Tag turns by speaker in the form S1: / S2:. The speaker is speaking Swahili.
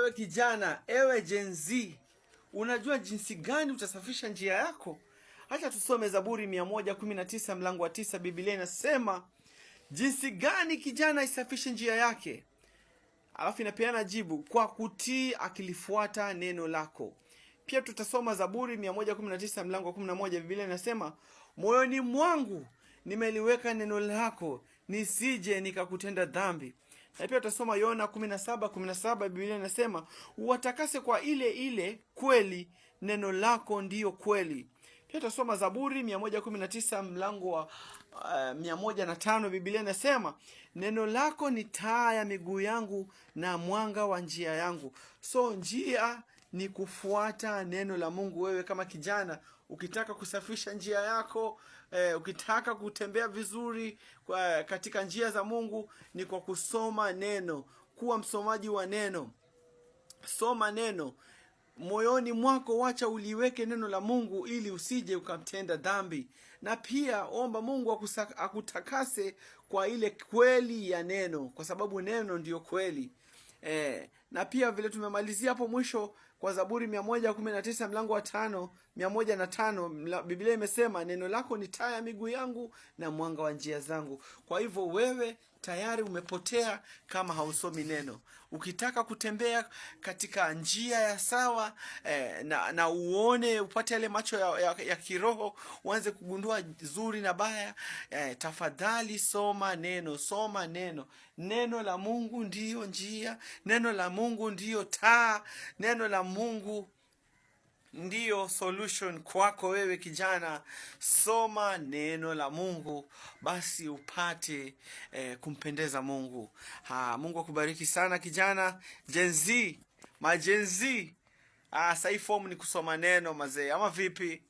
S1: Wewe kijana, ewe Gen Z, unajua jinsi gani utasafisha njia yako? Acha tusome Zaburi 119 mlango wa 9. Biblia inasema jinsi gani kijana isafishe njia yake, alafu inapeana jibu kwa kutii akilifuata neno lako. Pia tutasoma Zaburi 119 mlango wa 11. Biblia inasema, moyoni mwangu nimeliweka neno lako, nisije nikakutenda dhambi. Na pia tutasoma Yona 17:17. Biblia inasema, uwatakase kwa ile ile kweli, neno lako ndiyo kweli. Pia tutasoma Zaburi 119 mlango wa 105. Biblia inasema, neno lako ni taa ya miguu yangu na mwanga wa njia yangu. So njia ni kufuata neno la Mungu. Wewe kama kijana ukitaka kusafisha njia yako, ukitaka kutembea vizuri katika njia za Mungu ni kwa kusoma neno, kuwa msomaji wa neno. Soma neno moyoni mwako, wacha uliweke neno la Mungu ili usije ukamtenda dhambi, na pia omba Mungu akutakase kwa ile kweli ya neno, kwa sababu neno ndiyo kweli. Na pia vile tumemalizia hapo mwisho kwa Zaburi 119 mlango wa 5, 105, Biblia imesema, neno lako ni taa ya miguu yangu na mwanga wa njia zangu. Kwa hivyo wewe tayari umepotea kama hausomi neno. Ukitaka kutembea katika njia ya sawa, na uone upate yale macho ya kiroho, uanze kugundua zuri na baya, tafadhali soma neno, soma neno. Neno la Mungu ndiyo njia, neno la Mungu ndiyo taa, neno la Mungu ndiyo solution kwako wewe kijana. Soma neno la Mungu basi upate kumpendeza Mungu. Ha, Mungu akubariki sana kijana Gen Z, ma Gen Z. Ah, sahi form ni kusoma neno, mazee, ama vipi?